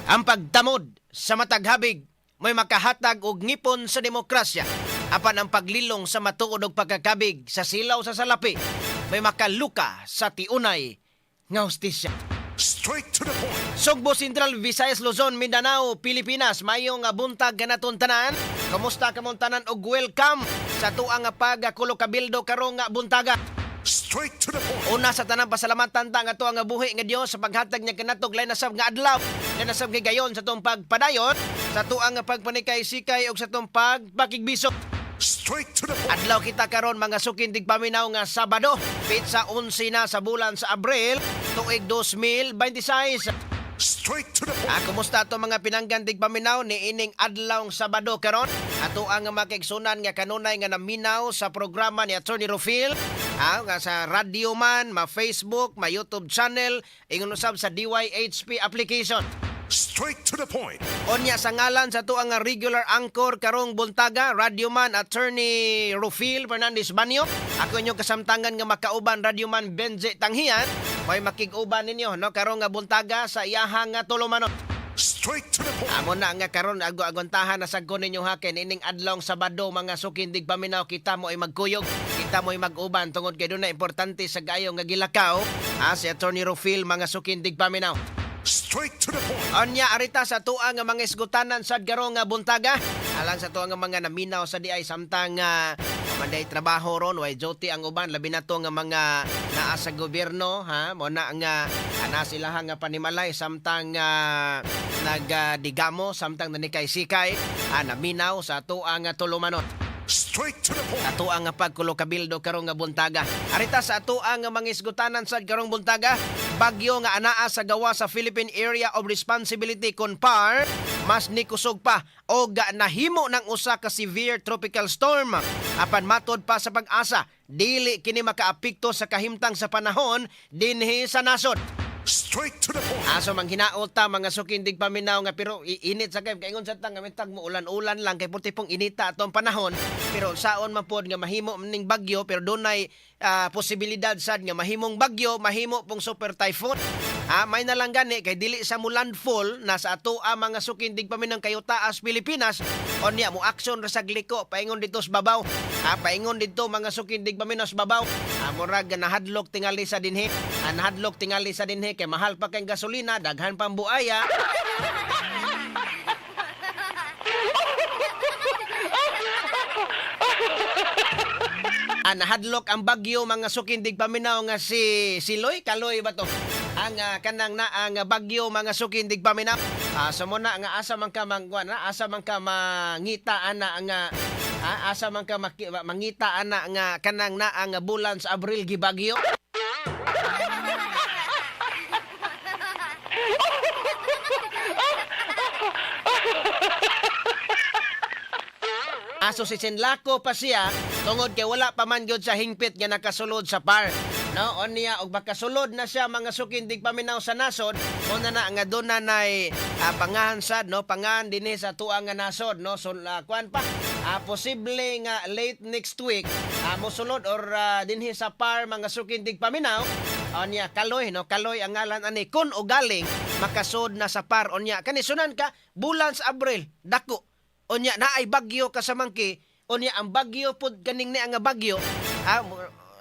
Ang pagtamod sa matag habig may makahatag og ngipon sa demokrasya. Apan ang paglilong sa matuod og pagkakabig sa silaw sa salapi may makaluka sa tiunay nga hustisya. Straight to the point. Sugbo Central, Visayas, Luzon, Mindanao, Pilipinas, mayong nga buntag kanaton tanan. Kumusta kamong tanan og welcome sa tuang nga pagkulo kabildo karong nga buntaga. Straight to the point. Una sa tanang, pasalamatan ta nga ato ang buhi nga Dios sa paghatag niya kanatog lain na sab nga adlaw, lain na sab nga gayon sa atong pagpadayon, sa tuang nga pagpanikay sikay ug sa atong pagpakigbiso. Straight to the point. Adlaw kita karon, mga suking tigpaminaw, nga Sabado, petsa 11 na sa bulan sa Abril, tuig 2026. Straight to the point. Ah, kumusta ato mga pinanggan tigpaminaw ni ining adlaw Sabado karon? Ato ang makigsunan nga kanunay nga naminaw sa programa ni Attorney Rufil. Ah, nga sa radio man, ma Facebook, ma YouTube channel, ingon usab sa DYHP application. Straight to the point. Onya sa ngalan sa tuang nga regular anchor karong buntaga, Radyoman Attorney Rufil Fernandez Banyo. Ako inyong kasamtangan nga makauban, Radyoman Benji Tanghian. May makig-uban ninyo, no, karong nga buntaga sa iyahang nga tulumanon. Straight to the point. Amo na nga karon agontahan na sad ko ninyo ha, kay ining adlawng Sabado, mga suking tigpaminaw, kita mo ay magkuyog, kita mo ay mag-uban tungod kay doon na importante sa gayo nga gilakaw ha, si Attorney Rufil, mga suking tigpaminaw. Straight to the point. Onya arita sa tuang nga mga isgutanan sad karong nga buntaga. Alang sa tuang nga mga naminaw sa diay samtang manday trabaho ron, way duty ang uban, labi na to nga mga naa sa gobyerno ha, mo na nga ana sila nga panimalay samtang nagdigamo, samtang nanikay sikay, naminaw sa tuang nga tulumanon. Straight to the point. Ato ang pagkulo kabildo karong nga buntaga. Arita sa ato ang mga isgutanan sad karong buntaga, bagyo nga anaa sa gawa sa Philippine Area of Responsibility kon PAR, mas nikusog pa o nahimo ng usa ka severe tropical storm. Apan matod pa sa PAGASA, dili kini makaapekto sa kahimtang sa panahon dinhi sa nasod. Straight to the point. Aso manghinaot ta, mga suking tigpaminaw, nga pero init sa kay kaingon sa tang nga mo ulan-ulan lang kay puti pong inita atong panahon, pero saon man pod nga mahimo ning bagyo, pero dunay posibilidad sad nga mahimong bagyo, mahimo pong super typhoon. Ah, may na lang gani kay dili sa mo landfall na sa ato ang mga suking tigpaminaw kayo taas Pilipinas. Unya mo action ra sa gliko paingon dito sa babaw. Ah, paingon dito, mga suking tigpaminaw, sa babaw. Ah, murag nahadlok tingali sa dinhi. Ah, nahadlok tingali sa dinhi kay mahal pa kay gasolina, daghan pang buaya. Ah, nahadlok ang bagyo, mga suking tigpaminaw, nga si Siloy, Kaloy ba to? Ang kanang na ang bagyo, mga suking tigpaminaw. Ah, so mo na nga asa man ka mangkuan na, asa man ka mangita ana nga asa man ka mangita ana nga kanang na ang bulan sa Abril gibagyo. Aso si Sinlaco pa siya tungod kay wala pa man gyud sa hingpit nga nakasulod sa PAR. No, onya og makasulod na siya, mga suking tigpaminaw, sa nasod, una na nga doon na nay pangahan sad, no, pangahan dinhi sa tuang nga nasod, no. So kuan pa, posible nga late next week mosulod or dinhi sa PAR, mga suking tigpaminaw. Onya Kaloy, no, Kaloy ang ngalan ani kun ugaling makasud na sa PAR. Onya kani sunan ka bulan sa Abril dako. Unya naay bagyo kasamangki, unya ang bagyo pud kaning ni nga bagyo,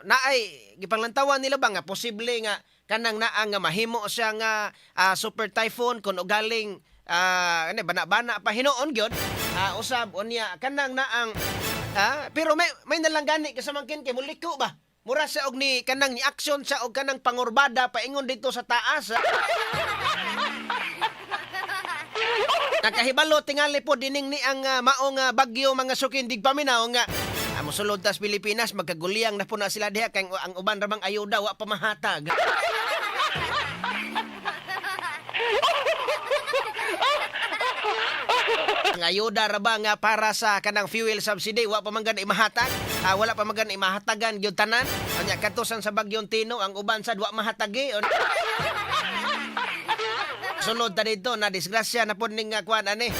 naay gipanglantawan nila ba nga posible nga kanang naa nga mahimo siya nga super typhoon kun ugaling ano bana-bana pa hinuon gyud usab. Unya kanang naang pero may nalang gani kasamangkin kay muliko ba. Mura sa og ni kanang ni action sa og kanang pangurbada paingon dito sa taas. Ah. Nakahibalo tingali po dining ni ang maong bagyo, mga suking tigpaminaw, nga mosulod tas Pilipinas, magkaguliyang na po na sila diha kay ang uban ra bang ayuda wa pa mahatag. Ang ayuda ra ba nga para sa kanang fuel subsidy wa pa man gani mahatag. Ah, wala pa man gani mahatagan gyud tanan. Unya katusan sa bagyong Tino, ang uban sad wa mahatagi. Sulod ta dito na disgrasya na pod ning kuan ani.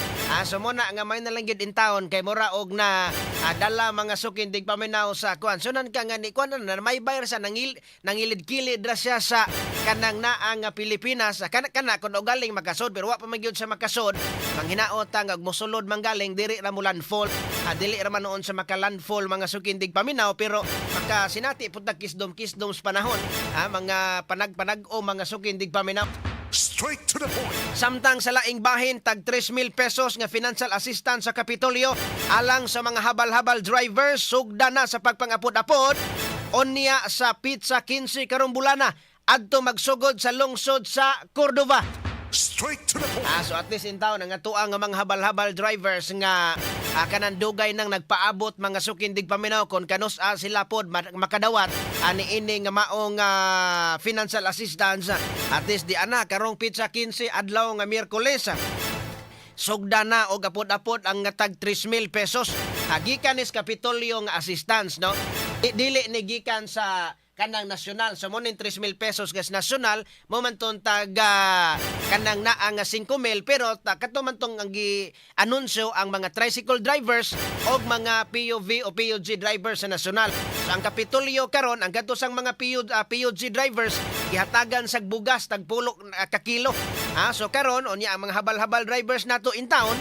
So muna nga may na lang gyud in town kay mura og na dala, mga suki indig paminaw, sa kuan. So nan ka nga ni kuan na may bayar sa nangilid-kilid ra siya sa kanang naa nga Pilipinas. Kana kana kun galing makasod, pero wa pa man gyud siya makasod. Manghinaot ta nga mosulod manggaling diri ra mo landfall. Dili ra man noon sa maka-landfall, mga suki indig paminaw, pero makasinati pud ta kisdom kisdom sa panahon. Mga panag-panag o, mga suki indig paminaw. Straight to the point. Samtang sa laing bahin, tag 3,000 pesos nga financial assistance sa Kapitolyo alang sa mga habal-habal drivers sugda na sa pagpangapod-apod unya sa petsa 15 karong bulana adto magsugod sa lungsod sa Cordova. Straight to the point. So at least in town ang atoa nga mga habal-habal drivers nga kanang dugay nang nagpaabot, mga suki indig paminaw, kon kanus-a sila pod makadawat ani ini nga maong financial assistance. At least di ana karong petsa 15, adlaw nga Miyerkules, sugda na og apod-apod ang nga tag 3,000 pesos. Gikan is Kapitolyo nga assistance, no? Dili ni gikan sa kanang nasyonal. So mo ning 3,000 pesos gas nasyonal, mo man tong tag kanang naa nga 5,000, pero ta kato man tong ang gi-anunsyo ang mga tricycle drivers og mga PUV o PUG drivers sa nasyonal. So ang Kapitolyo karon ang kadto sang mga PUG drivers gihatagan sa bugas tag 10 ka kilo. So karon unya ang mga habal-habal drivers nato in town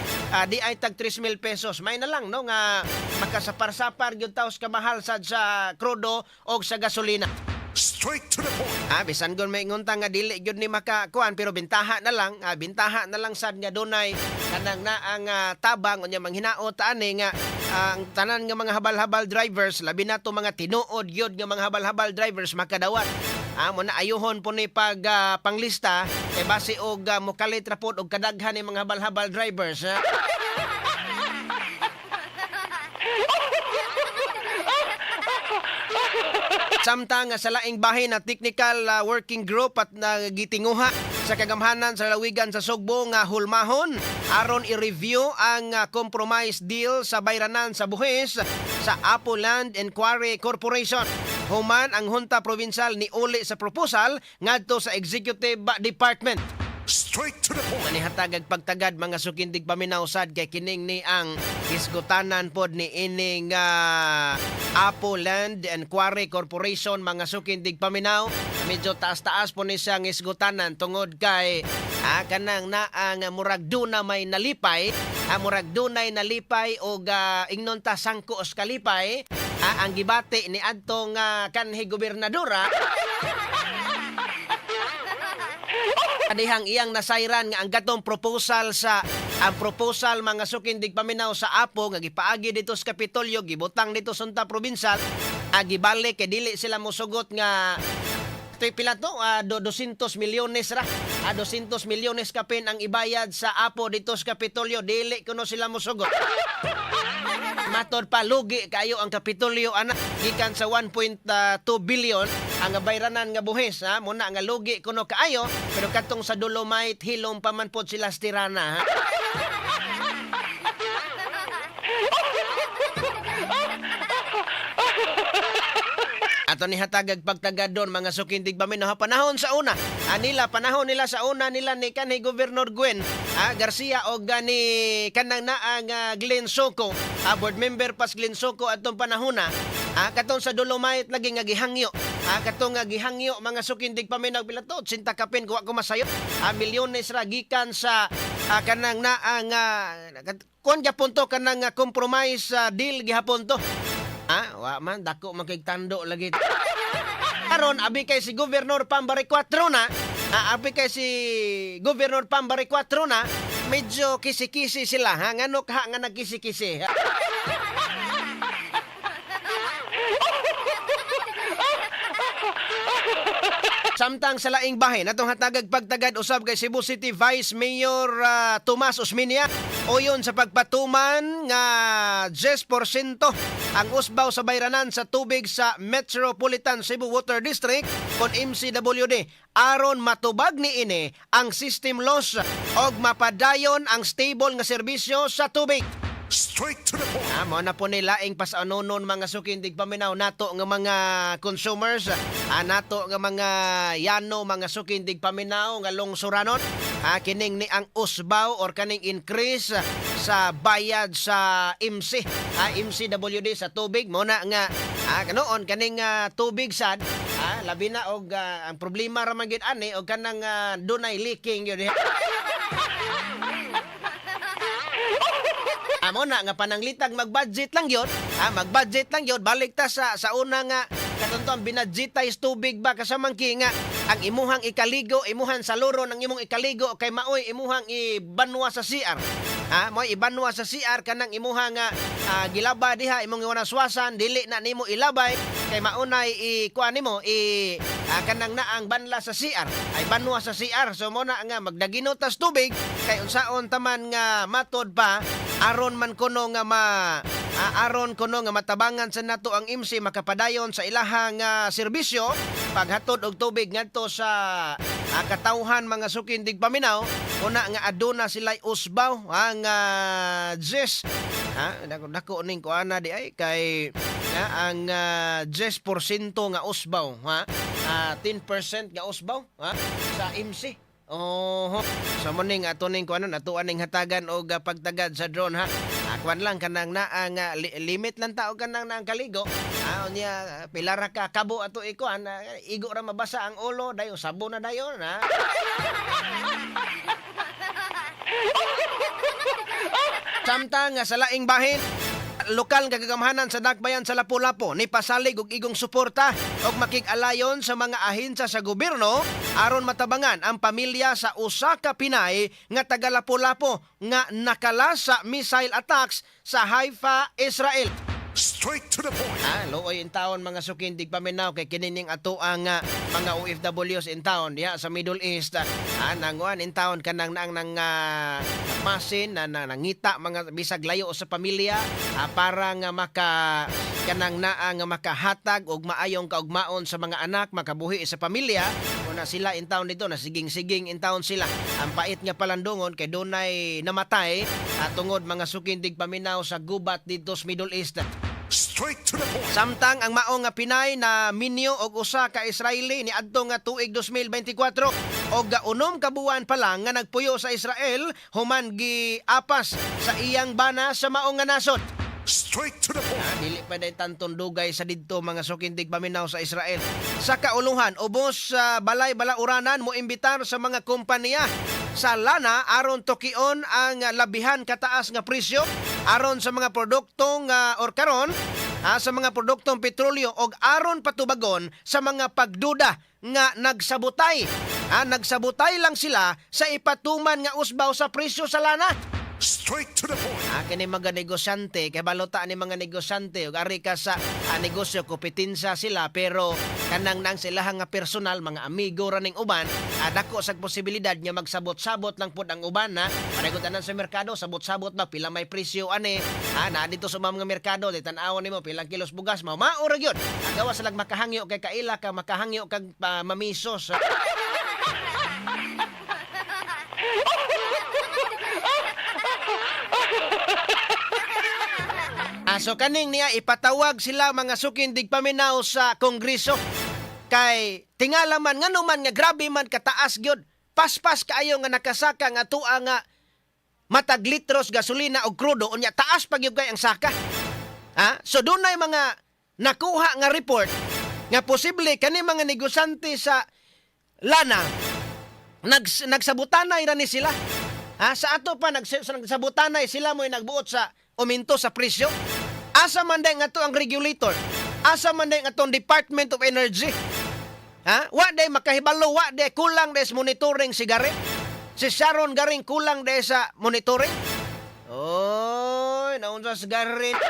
di ay tag 3,000 pesos. May na lang, no, nga makasapar-sapar gyud taos kamahal sad sa krudo og sa gasolina. Straight to the point. Bisan gon may ingon ta nga dili gyud ni makakuan, pero bintaha na lang, bintaha na lang sad nga dunay kanang naa nga tabang. Unya manghinaot ta ani nga ang tanan nga mga habal-habal drivers, labi na to mga tinuod gyud nga mga habal-habal drivers, makadawat. Mo na ayuhon po ni pag panglista kay base og mokalit ra pod og kadaghan ni mga habal-habal drivers. Ha? Samtang sa laing bahin na technical working group at nagitinguha sa kagamhanan sa lalawigan sa Sugbo nga hulmahon aron i-review ang compromise deal sa bayranan sa buhis sa Apo Land and Quarry Corporation. Human ang Junta Provincial ni uli sa proposal ngadto sa Executive Department. Straight to the point. Manihatag ag pagtagad, mga suki indig paminaw, sad kay kining ni ang hisgutanan pod ni ining Apo Land and Quarry Corporation, mga suki indig paminaw. Medyo taas-taas po ni siyang hisgutanan tungod kay kanang naa nga murag duna may nalipay, murag dunay nalipay og ingnon ta sangko os kalipay ang gibati ni adtong kanhi gobernadora dihang iyang nasayran nga ang katong proposal sa ang proposal, mga suki indig paminaw, sa Apo nga gipaagi dito sa Kapitolyo, gibutang dito sa Junta Provincial, gibalik kay dili sila mosugot nga ito'y pila to, 200 milyones ra. 200 milyones kapin ang ibayad sa Apo dito sa Kapitolyo, dili kuno sila mosugot. Matod pa, lugi kayo ang Kapitolyo ana gikan sa 1.2 billion ang bayranan nga buhis, ha. Muna nga lugi kuno kaayo, pero katong sa Dolomite hilom pa man pod sila stirana, ha. Ato ni hatagag pagtagad doon, mga suki indig paminaw, ha, panahon sa una. Anila panahon nila sa una nila ni kanhi Governor Gwen Garcia o gani kanang naa nga Glenn Soco. Board member pas Glenn Soco atong panahona. Katong sa Dolomite lagi nga gihangyo. Katong nga gihangyo, mga suki indig paminaw, pila to? 80 kapin kuha ko masayo. Milyones ra gikan sa kanang naa nga kuan gyapon to, kanang nga compromise deal gihapon to. Wa man dako man kay tando lagi. Karon abi kay si Governor Pam Baricuatro na, abi kay si Governor Pam Baricuatro na, medyo kisi-kisi sila, ha. Ngano ka nga nagkisi-kisi? Ha? Samtang sa laing bahin, atong hatagag pagtagad usab kay Cebu City Vice Mayor Tomas Osmeña uyon sa pagpatuman nga 10% ang usbaw sa bayranan sa tubig sa Metropolitan Cebu Water District kon MCWD aron matubag ni ini ang system loss og mapadayon ang stable nga serbisyo sa tubig. Straight to the point. Mo na po nila ing pasanonon, mga suki indig paminaw, nato nga mga consumers, nato nga mga yano, mga suki indig paminaw nga lungsuranon. Kining ni ang usbaw or kaning increase sa bayad sa MC, MCWD sa tubig mo na nga kanoon kaning tubig sad, labi na og ang problema ra man gyud ani og kanang dunay leaking yun. Amo na nga pananglitag mag-budget lang yun. Mag-budget lang yun. Balik ta sa una nga katuntuan, binadgetize tubig ba, kasamangki nga ang imuhang ikaligo, imuhan sa luro ng imong ikaligo kay maoy imuhang ibanwa sa CR. Mo ibanwa sa CR kanang imuha nga gilaba diha, imong iwanaswasan, dili na nimo ilabay kay maunay i kuan nimo i kanang naang banla sa CR ay banwa sa CR. So mo na nga magdagino tas tubig kay unsaon taman nga matod pa aron kuno nga matabangan sa nato ang MC makapadayon sa ilahang serbisyo paghatod og tubig ngadto sa katawhan, mga suking tigpaminaw. Una nga aduna sila usbaw ang 10, dako dako ning kuana di ay kay nga ang 10% nga usbaw, ha, 10% nga usbaw, ha, sa MC. Oho. So mo ning ato ning kuano, natuan ning hatagan og pagtagad sa drone, ha. Kuan lang kanang naa nga limit lang tao kanang naang kaligo. Unya pila ra ka kabo ato ikuan, igo ra mabasa ang ulo dayon sabo na dayon, ha. Samtang nga sa laing bahin, lokal nga kagamhanan sa Dakbayan sa Lapu-Lapu ni pasalig og igong suporta og makig-alayon sa mga ahensya sa gobyerno aron matabangan ang pamilya sa usa ka Pinay nga taga Lapu-Lapu nga nakala sa missile attacks sa Haifa, Israel. Straight to the point. Luoy in town, mga suking tigpaminaw, kay kini ning ato ang mga OFWs in town diha sa Middle East. Nanguan in town kanang naang nang masin na nangita mga bisag layo sa pamilya, para nga maka kanang naa nga makahatag og maayong kaugmaon sa mga anak, makabuhi sa pamilya. Una sila in town dito na siging-siging in town sila. Ang pait nga palandungon kay dunay namatay tungod, mga suking tigpaminaw, sa gubat dito sa Middle East. Straight to the point. Samtang ang mao nga Pinay na minyo og usa ka Israeli niadto nga tuig 2024 og 6 ka buwan pa lang nga nagpuyo sa Israel human giapas sa iyang bana sa mao nga nasod. Straight to the point. Dili pa day tantong dugay sa didto, mga suking tigpaminaw, sa Israel. Sa kauluhan, ubos sa balay balauranan mo imbitar sa mga kompanya sa lana aron tukion ang labihan kataas nga presyo aron sa mga produktong or karon sa mga produktong petrolyo og aron patubagon sa mga pagduda nga nagsabotay. Nagsabotay lang sila sa ipatuman nga usbaw sa presyo sa lana. Straight to the point. Kini mga negosyante, kay balota ni mga negosyante ug ari ka sa negosyo, kompetensya sila, pero kanang nang sila nga personal, mga amigo ra ning uban, dako sa posibilidad nga magsabot-sabot lang pud ang uban, ha. Pareho tanan sa merkado, sabot-sabot ba pila may presyo ani, ha, na dito sa mga merkado, di tan-awon nimo pilang kilos bugas, mao mao ra gyud. Ang gawas lang makahangyo kay kaila ka makahangyo kag mamisos. Ha. So kaning niya ipatawag sila, mga suking tigpaminaw, sa Kongreso. Kay tingala man ngano man nga grabe man kataas gyud. Paspas kaayo nga nakasaka nga tua nga matag litros gasolina og krudo, unya taas pa gyud kay ang saka. Ha? So dunay mga nakuha nga report nga posible kani mga negosyante sa lana nagsabutanay ra ni sila. Ha? Sa ato pa nagsabutanay sila mo'y nagbuot sa uminto sa presyo. Asa man day nga to ang regulator? Asa man day nga atong Department of Energy? Ha? Wa day makahibalo, wa day, kulang day sa monitoring si Garing. Si Sharon Garing kulang day sa monitoring. Oy, naunsa sa Garing.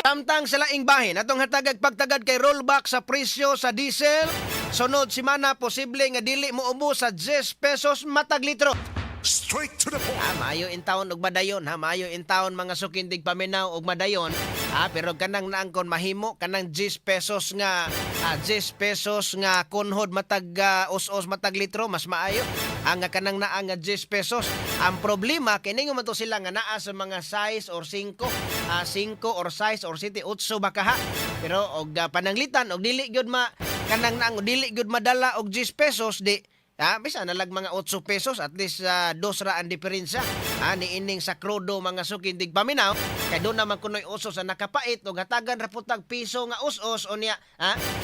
Samtang sa laing bahin, atong hatagag pagtagad kay rollback sa presyo sa diesel. Sunod semana posible nga dili mo ubo sa 10 pesos matag litro. Straight to the point. Maayo in town og madayon, ha, maayo in town, mga suking tigpaminaw, og madayon. Pero kanang naangkon mahimo kanang 10 pesos nga 10 pesos nga kunhod matag us-us matag litro, mas maayo. Ang nga kanang naa nga 10 pesos. Ang problema kay ningon man to sila nga naa sa mga 6 or 5. 5 or 6 or 7, 8 ba kaha. Pero og pananglitan og dili gyud ma kanang naang dili gyud madala og 10 pesos di bisa nalag mga 8 pesos, at least dos ra ang diferensya niining sa krudo, mga suki tigpaminaw, kay doon naman kunoy uso sa nakapait og hatagan ra pud tag piso nga us-us. Unya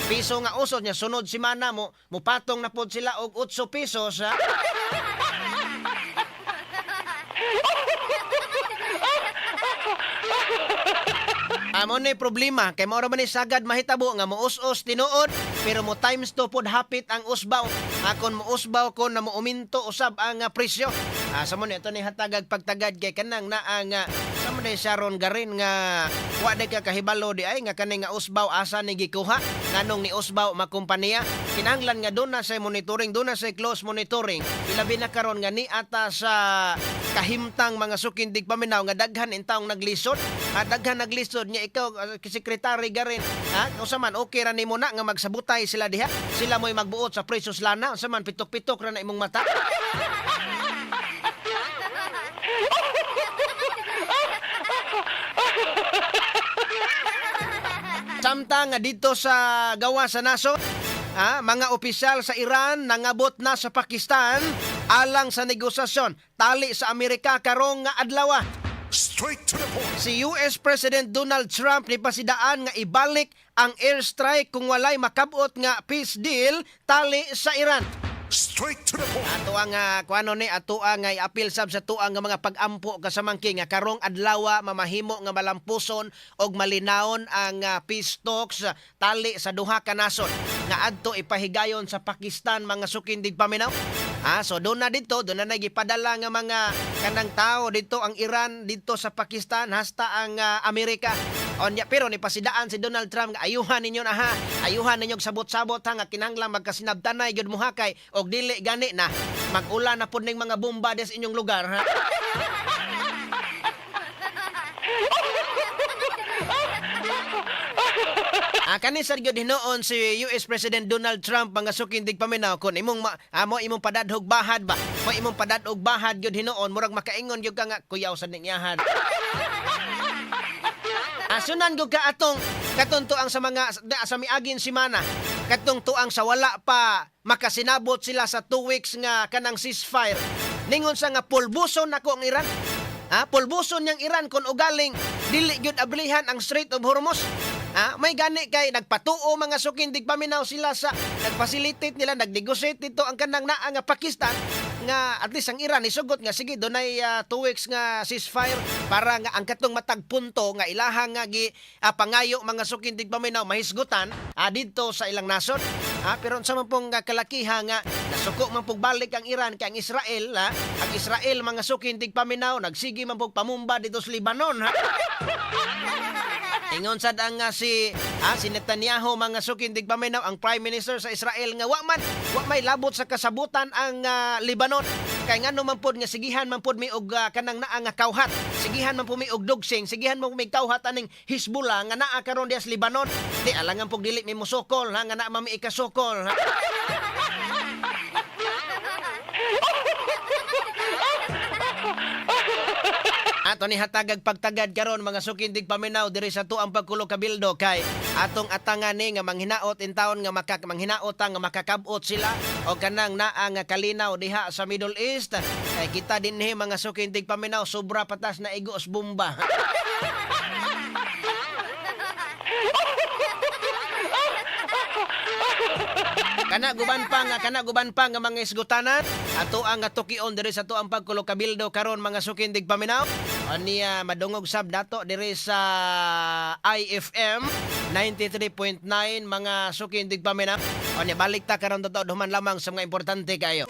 piso nga usos nya sunod semana mo mupatong na pud sila og 8 pesos, ha. Amo ni problema kay mao ra man ni sagad mahitabo nga mous-os tinuod, pero mo times 2 pod hapit ang usbaw. Akon mousbaw kon na moauminto usab ang presyo. Sa mo ni ito ni hatagag pagtagad kay kanang naa nga sa mo ni Sharon Garin nga wa day ka kahibalo di ay nga kani nga usbaw asa ni gikuha, nganong ni usbaw makumpanya. Kinahanglan nga doon na sa monitoring, doon na sa close monitoring, ilabi na karon nga ni ata sa kahimtang, mga suking tigpaminaw, nga daghan intawong naglisod at daghan naglisod nga ikaw, sekretary Garin, ha, unsa man, okay ra nimo na nga magsabutay sila diha, sila mo'y magbuot sa presyo sa lana? Unsa man, pitok-pitok ra na imong mata? Samtang nga dito sa gawa sa nasod, mga opisyal sa Iran nangabot na sa Pakistan alang sa negosasyon tali sa Amerika karong nga adlaw. Straight to the point. Si US President Donald Trump ni pasidaan nga ibalik ang airstrike kung walay makabot nga peace deal tali sa Iran. Straight to the point. Ato ang kuano ni ato ang iapil sab sa tuang nga mga pag-ampo kasamangki nga karong adlaw mamahimo nga malampuson og malinawon ang peace talks tali sa duha ka nasod nga adto ipahigayon sa Pakistan, mga suking tigpaminaw. So doon na dito, doon na nagipadala nga mga kanang tao dito ang Iran dito sa Pakistan hasta ang Amerika. Onya pero ni pasidaan si Donald Trump nga ayuhan ninyo na, ha. Ayuhan ninyo og sabot-sabot, ha, nga kinahanglan magkasinabtanay gyud mohakay og dili gani na mag-ula na pud ning mga bomba des inyong lugar, ha. Kani sa gyud hinuon si US President Donald Trump, mga suking tigpaminaw, kun imong mo imong padadhog bahad ba, mo imong padadhog bahad gyud hinuon, murag makaingon gyud ka nga kuyaw sa ningyahan. Asunan gyud ka atong katong tuang sa mga sa miagin semana, katong tuang sa wala pa makasinabot sila sa 2 weeks nga kanang ceasefire. Ningon sa nga pulbuson nako ang Iran. Ha, pulbuson niyang Iran kung ugaling dili gyud ablihan ang Strait of Hormuz. Ha, may gani kay nagpatuo, mga suking tigpaminaw, sila sa nagfacilitate nila, nagnegotiate dito ang kanang naa nga Pakistan nga at least ang Iran isugot nga sige, dunay 2 weeks nga ceasefire para nga ang katong matag punto nga ilahang nga gi pangayo, mga suking tigpaminaw, mahisgutan didto sa ilang nasod. Pero unsa man pong kalakiha nga nasuko man pug balik ang Iran kay ang Israel, ha, ang Israel, mga suking tigpaminaw, nagsige man pug pamumba dito sa Lebanon, ha. Ingon sad ang si Netanyahu, mga suking tigpaminaw, ang prime minister sa Israel, nga wa may labot sa kasabutan ang Lebanon kay ngano man pod nga sigihan man pod mi og kanang naa nga kawhat, sigihan man po mi og dugsing, sigihan man po mi kawhat aning Hezbollah nga naa karon diha sa Lebanon. Di alangan pug dili mi mosukol, ha, nga naa man mi ikasukol, ha. Ato ni hatagag pagtagad karon, mga suking tigpaminaw, diri sa tuang pagkulo kabildo, kay atong atangan ni nga manghinaot in taon nga manghinaot nga makakabot sila o kanang naa nga kalinaw diha sa Middle East, kay kita dinhi, mga suking tigpaminaw, sobra patas na igos bomba. Kana guban pa nga mga isgutanan ato ang tukion diri sa tuang pagkulo kabildo karon, mga suking tigpaminaw. Aniya madungog sab dato diri sa IFM 93.9, mga suking tigpaminaw. Ania balik ta karon totoo duman lamang sa mga importante kayo.